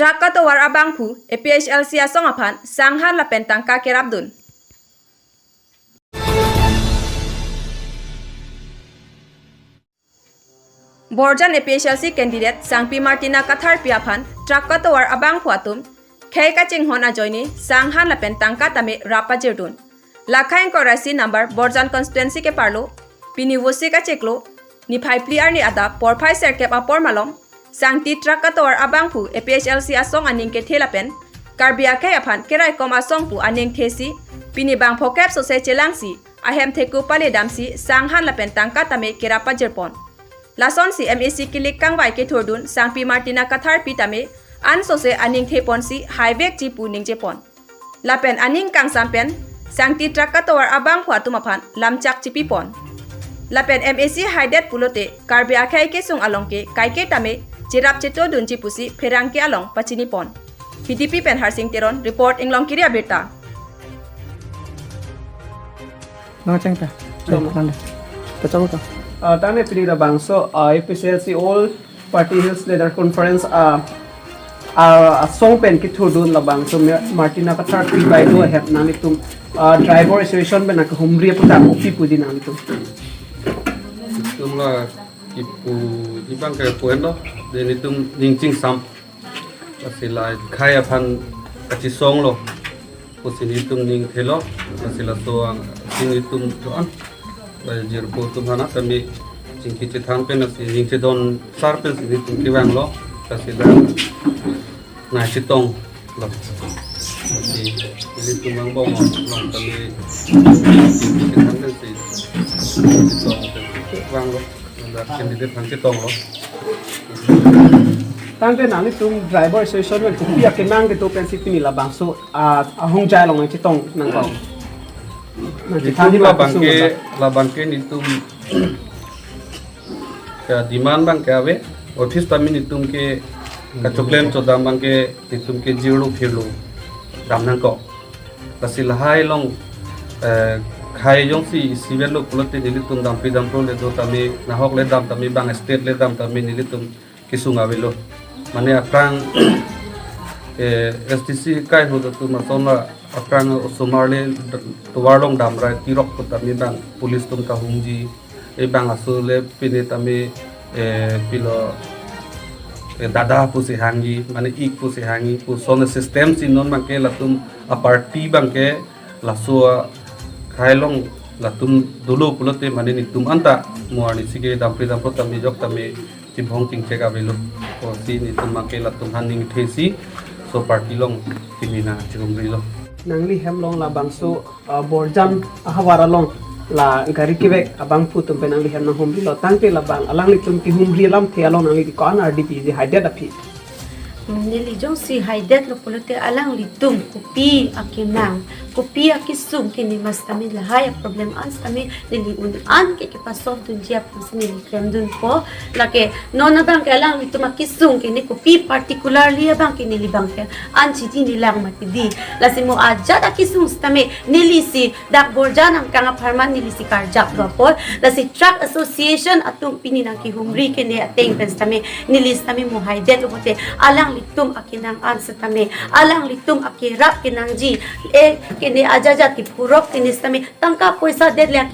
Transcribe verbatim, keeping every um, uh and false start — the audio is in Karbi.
Truck katovar abangphu A P H L C asong aphan sanghan lapen tangka kerapdun. Borjan A P H L C candidate Sangpi Martina Katharpi aphan truck katovar abangphu atum khei kachinghon ajoine sanghan lapen tangka tame rap pajirdun. Lakhai ingkoi ra isi number Borjan constituency keparlo, pini Vosik achiklo, niphai phli arni adap porphai serkep apor malom, sangti truck katovar abangphu A P H L C asong aning kethe lapen Karbi akhei aphan keraikom asong pu aning thesi, pini bang phokep sose chelangsi, ahem theku pale damsi, sanghan lapen tangka tame kerap pajirpon. Lasonsi M A C kilik kangvai kethurdun Sangpi Martina Katharpi tame, ansose aning theponsi, haivekji pu ningjepon. Lapen aning kangsam pen, sangti truck katovar abangphu atum aphan lamchak chipipon. Lapen M A C haidet pulote, Karbi akhei kesung along ke, kaike tame, cherap chetodunji pusi, pherangke along pachinipon. Hidipi pen Harsing Teron, report Inglongkiri Abirta. Nang cheng ta. Cheng. Nang. Kachau ta. Ah, tangte pini labangso, ah, A P H L C All Party Hills Leader Conference, ah, ah, asong pen kethurdun labangso Mar-, Martina Katharpi bai do ahem nanglitum, ah, Driver Association pen nangkehumri aputhak kopi pudi nanglitum. Itum la kipu, ibang ke pu endo, de nelitum ning chingsam. Lasi la khei aphan kachisonglo pusi nelitum ning thelo, lasi laso ang si nelitum do-an, la jirpo atum aphan tame chingki chethan pen, lasi ning chedon sar pensi nelitum kevanglo, lasi la nai chetonglo. Lasi nelitum angbong along tame chingki chethan pensi chetong pen vanglo. Candidate aphan chetonglo. Tangte nanglitum Driver Association pen kopi akenang kedo pensi pini labangso, ah, ahongjai along nangchetong nangkok. Nangchethan nelitum di labang ke, labang ke nelitum ke demand abang ke ave, office tame nelitum ke kachoklem chodam abang ke nelitum ke jirlo phirlo dam nangkok. Lasi lahai along, eh, khei jongsi isi avelo pulote nelitum dampri dampro le do tame, nahok le dam tame, bang state le dam tame nelitum kesung avelo. Mane aphrang, eh, S D C kai ho atum ason la aphrang osomar le tovar along damra tirok pu tame bang police atum kahumji, e bang aso le pine tame, eh, pilo, eh, dada pusi hangji, mane ik pusi hangji, puson system si non abang ke latum a-party abang ke laso khei along latum dolo pulote mane nelitum anta mo arnisi ke dampri dampro tame jok tame chibhong chingchek avelo. Pusi nelitum abang ke latum aphan ning thesi, so party along kimi nangchihumrilo. Nangli hem along labangso, ah, Borjan ahavar along la gari kevek abangphu atum pen nangli hem nanghumrilo, tangte labang alanglitum kehumri alamthe along nangli ko-an ardi piji haidet aphi? Neli jongsi haidetlo pulote alanglitum kopi akenang, kopi akesung ke ne mas tame lahai a-problem an tame neli un-an ke kepa-solve dunji aphansi neli klemdunpo. Lake non abang ke alanglitum akesung ke ne kopi particularly abang ke neli abang ke an chidi nelang mati di. Lasi mo ajat akesung sitame nelisi dak Borjan angkang apharman nelisi karjap do apor. Lasi Truck Association atum pini nangkehumri ke ne ateng pen sitame neli sitame mo haidetlo pulote alanglitum akenang an sitame, alanglitum akerap kenangji, e ke ne ajat ajat kepurok ke ne sitame tangka poisa det le ake